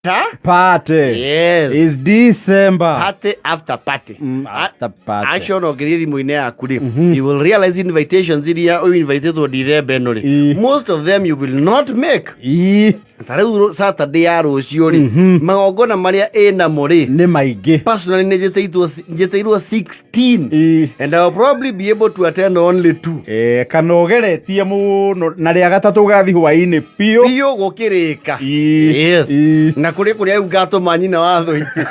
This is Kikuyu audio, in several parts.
Party. Yes. Is December. Party after party. After party. Action ũngĩthiĩ thimũ-inĩ yaku rĩ, you will realize invitations iria ũinvitĩtwo December ĩno rĩ, most of them you will not make. Ta rĩu Saturday ya rũciũ rĩ, magongona marĩa ĩnamo rĩ, Nĩ maingĩ. Personally nĩ njĩtĩirwo 16 and I will probably be able to attend only two. Eh, kana ũgeretie mũno na rĩa gatatũ ũgathiĩ hwaĩ-inĩ biũ. Biũ gũkĩrĩka. Yes. Na kũrĩ kũrĩa rĩu ngatũma nyina wa thũitĩ.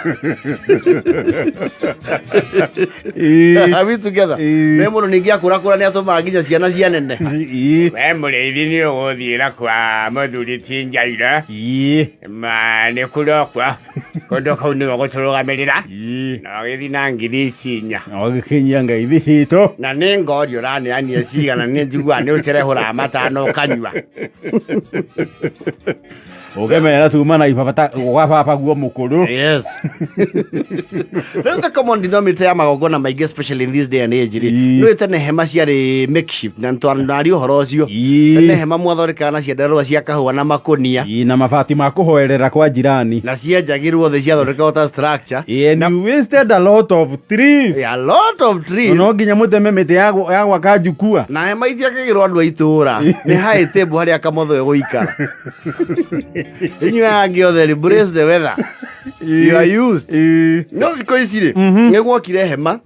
Are we together? Ĩĩ. Nĩ mũndũ ningĩ akũrakũra nĩ atũmaga nginya ciana cia neneha. We mũrĩithi nĩ ũgũthiĩra kwa mũthuri ti njaira ma nĩ kũrokwa kũndũ kũu nĩwe gũtũrũgamĩrĩra na ũgĩthiĩ na 4,000. Ũgĩkinyia ngeithi citũ. Na nĩ ngori ũraneania cigana, nĩ njiguaga nĩ ũcerehũraga matano ũkanyua. Ũkĩmera tuma na ibaba gwa baba guo mũkũrũ. Yes. Rĩu the common denominator ya magongona maingĩ, especially in this day and age rĩ, nĩ tene hema ciarĩ makeshift na nĩtwarĩ ũhoro ũcio. Tene hema mwathondekaga na ciandarũa cia kahũa na makũnia. Ĩĩ, na mabati ma kũhoerera kwa jirani. Na cienjagĩrwo thĩ ciathondekagwo ta structure. Ĩĩ, and you wasted a lot of trees. A lot of trees. No nginya mũteme mĩtĩ ya gwaka njukua. Na hema itiakagĩrwo andũ a itũũra, nĩ high table harĩa kamotho egũikara. Inyuĩ angĩ othe rĩ, brace the weather, you are used. No thikũ ici rĩ, nĩ gwokire hema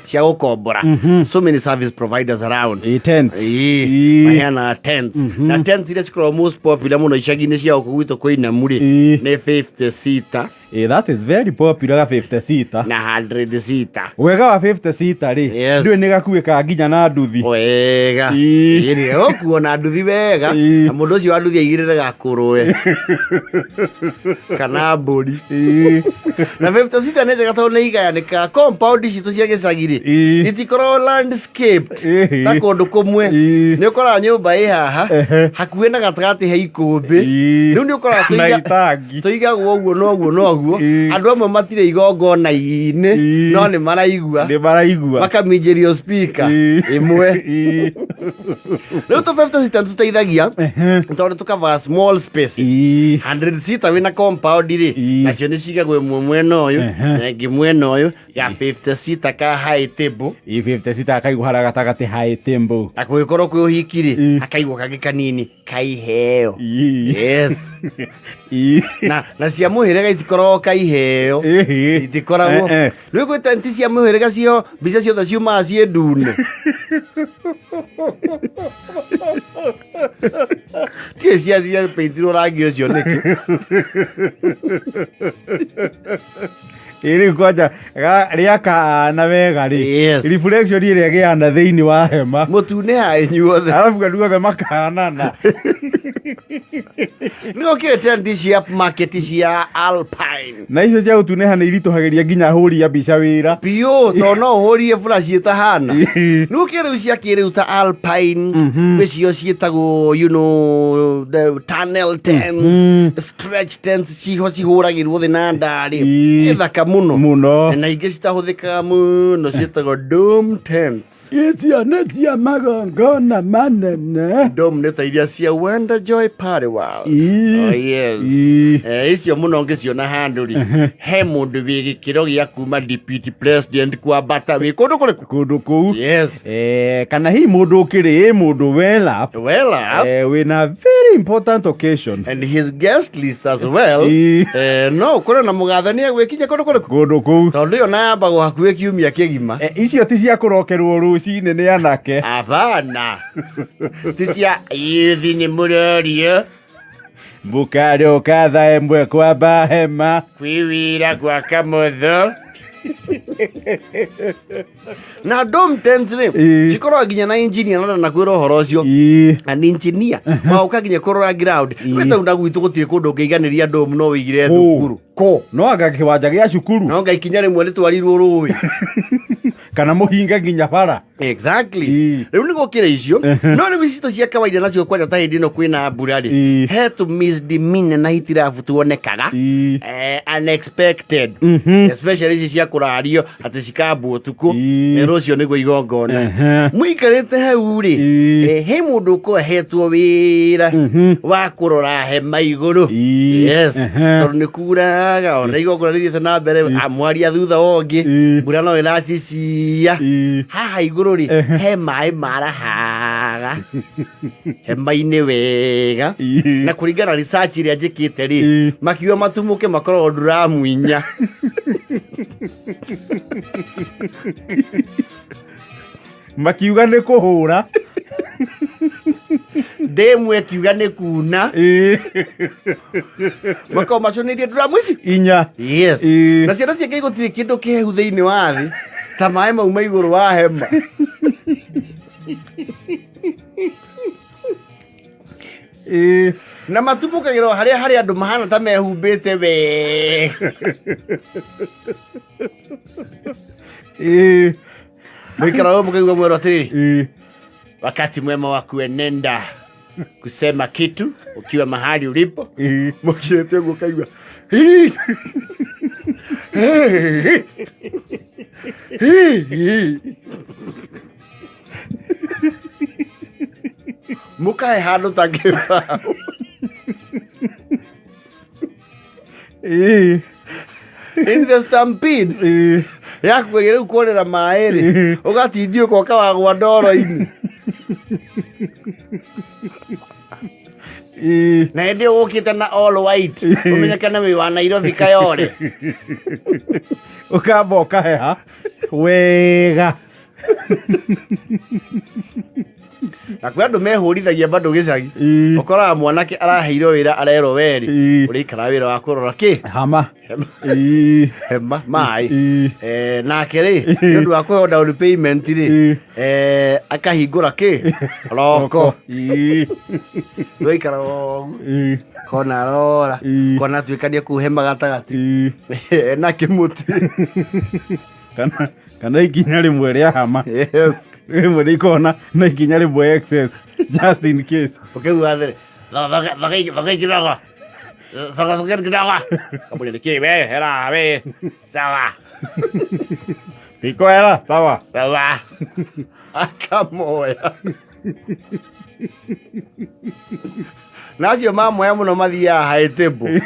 cia gũkombora, so many service providers around. Ĩĩ, tents. Ĩĩ, maheanaga tents, na tents iria cikoragwo most popular mũno icagi-inĩ cia gũkũ gwitũ kwĩ inamu rĩ, nĩ 50 seater. Ĩĩ, that is very popular ga 50 seater. Na 100 seater. Wega wa 50 seater rĩ, ndũĩ nĩ gakuĩkaga nginya na nduthi. Wega. Ĩĩ, gũkuo na nduthi wega. Na mũndũ ũcio wa nduthi aigĩrĩre gakũrũe kana mbũri. Na 50 seater nĩ njega tondũ nĩ igayanĩkaga. Compound citũ cia gĩcagi rĩ, itikoragwo landscaped ta kũndũ kũmwe. Nĩ ũkoraga nyũmba ĩ haha hakuhĩ na gatagatĩ he ikũmbĩ. Rĩu nĩ ũkoraga Na itangi. Tũigagwo ũguo na ũguo na ũguo. Andũ amwe matirĩ igongona-inĩ, no nĩ maraigua. Nĩ maraigua. Makaminjĩrio speaker ĩmwe. Rĩu tũ 50 seater tũteithagia tondũ tũkavaga small spaces. 100 seater wĩna compound rĩ, nacio nĩ cigagwo ĩmwe mwena ũyũ na ĩngĩ mwena ũyũ, ya 50 seater ka high table. Ĩĩ, 50 seater akaigwo harĩa gatagatĩ high table. Na kũngĩkorwo kwĩ ũhiki rĩ, hakaigwo kangĩ kanini kaiheo. Yes. Na cia mũhĩrĩga itikoragwo kaiheo. Itikoragwo. Rĩu gwĩ tenti cia mũhĩrĩga cio mbica ciothe ciumaga ciĩ ndune. Tiĩ ciathire peintirwo rangi ũcio nĩkĩ? Ĩ rĩu kwanja rĩakana wega rĩ, reflection ĩrĩa ĩgĩaga na thĩinĩ wa hema. Mũtune ha inyuothe. Arabu andũ othe makahanana. Nĩ gũkĩrĩ tenti cia market cia Alpine. Na icio cia gũtunĩha nĩ iritũhagĩria nginya ahũri a mbica wĩra. Biũ, tondũ no ũhũrie flash ĩtahana. Nĩ gũkĩrĩ rĩu cia kĩrĩu ta Alpine, gwĩ cio ciĩtagwo the tunnel tents, stretch tents, ciho cihũragĩrwo thĩ na ndarĩ. Nĩ thaka mũno. Mũno. Na ingĩ citahũthĩkaga mũno ciĩtagwo dome tents. Icio nĩ cia magongona manene. Dome nĩ ta iria cia Wonder Joy Party World. Oh, yes. Eh, icio mũno ngĩciona handũ rĩ, he mũndũ wĩ gĩkĩro gĩa kuma deputy president kwambata wĩ kũndũ kũrĩkũ? Kũndũ kũu. Yes. Eh, kana hihi mũndũ ũkĩrĩ ĩ mũndũ well up. Well up. Eh, wĩna very important occasion. And his guest list as well. Eh, no ũkore na mũgathe nĩ egwĩkinya kũndũ kũrĩkũ? Kũndũ kũu. Tondũ ĩyo nayambagwo hakuhĩ kiumia kĩgima. Eh, icio ti cia kũrokerwo rũcinĩ nĩ anake. Hapana. Ti cia yuthi nĩ mũrorio. Mũkarũka thaa 1 kwamba hema. Kwĩ wĩra gwa kamotho. Na dome tents rĩ, cikoragwo nginya na engineer na nakwĩra ũhoro ũcio. An engineer magoka nginya kũrora ground. Wĩ na gwitũ gũtirĩ kũndũ ũngĩiganĩria dome no wĩigire Kũ? thukuru. Kũ? No anga kĩwanja gĩa cukuru. No anga ikinya rĩmwe rĩtwarirwo rũĩ. Kana mũhinge nginya bara. Exactly. Ii. Rĩu nĩ gũkĩra icio, no rĩu ici cia kawaida nacio, kwanja ta hĩndĩ ĩno kwĩna mbura rĩ, Ii. he tũ misdemeanor na hitirabu tuonekaga Ii. Unexpected, especially ici cia kũrario atĩ cikambwo ũtukũ. Ii. Na rũciũ nĩguo igongona. Mũikarĩte hau rĩ, Ii. he mũndũ ũkorwo ahetwo wĩra wa kũrora hema igũrũ. Ii. Yes. Tondũ nĩ kuraga, ona igongona rĩthiĩte na mbere, amwaria thutha wa ũngĩ, Ii. mbura no ĩracicia. Ii. Haha igũrũ rĩ, he maĩ marahaga hema-inĩ wega. Ii. Na kũringana na research ĩrĩa njĩkĩte rĩ, Ii. makiuga matumũke makoragwo nduramu 4. Makiuga nĩ kũhũra. Ndĩmwe ĩkiuga nĩ kuna. Makoragwo maconĩrie nduramu ici 4. Yes. Ii. Na ciana cia Ngai, gũtirĩ kĩndũ kĩhehu thĩinĩ wa thĩ ta maĩ mau ma igũrũ wa hema. Na matumũkagĩra o harĩa harĩ andũ mahana ta mehumbĩte wega. Mũikara ũyũ mũkaigua mwerwo atĩrĩrĩ, wakati mwema wa kuenenda kusema kitu ukiwa mahali ulipo. Mũkirĩte ũguo ũkaigua "Hii! Hii! Hii! Hii!" Mũkahe handũ ta kĩbaũ. In the stampede ya kũgeria rĩu kũrĩra maĩ rĩ, ũgatindiũka ũkawagwa ndoro-inĩ. Na hĩndĩ ĩyo ũkĩte na all white, ũmenyekane wĩ wa Nairobi Kayore. Ũkamba ũkaheha wega. Na kwĩ andũ mehũrithagia bado gĩcagi. Ũkoraga mwanake araheirwo wĩra, arerwo werĩ, ũrĩikara wĩra wa kũrora kĩ? Hama. Hema. Hema maĩ. Nake rĩ, nĩ ũndũ wa kũheo down payment rĩ, akahingũra kĩ roko. Rwaikara ũguo, kona arora, kona atuĩkania kũu hema gatagatĩ ena kĩmũtĩ. Kana ikinya rĩmwe rĩa hama. Yes. Rĩmwe rĩikona na ikinya rĩmwe excess, just in case. Ũkĩigua atĩrĩ, "Thoge kidogo, soga soga kidogo." Kamũria nĩkĩ we hera we sawa. Iko hera sawa. Sawa. Akamoya na acio mamoya mũno mathiaga high table.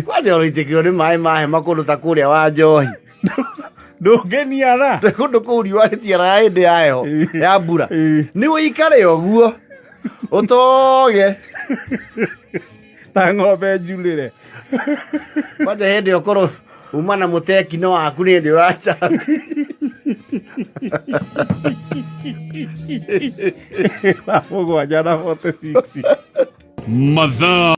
Kwanja ũroitĩkĩrwo nĩ maĩ ma hema kũndũ ta kũrĩa wa njohi. Ndũngĩniara. Kũndũ kũu riũa rĩtiaraga hĩndĩ ya heho, ya mbura. Nĩ ũikare ũguo ũtoge ta ng'ombe njurĩre. Kwanja hĩndĩ ĩyo korwo uma na mũtekino waku nĩ hĩndĩ ũracati. 7:46. Mathaa.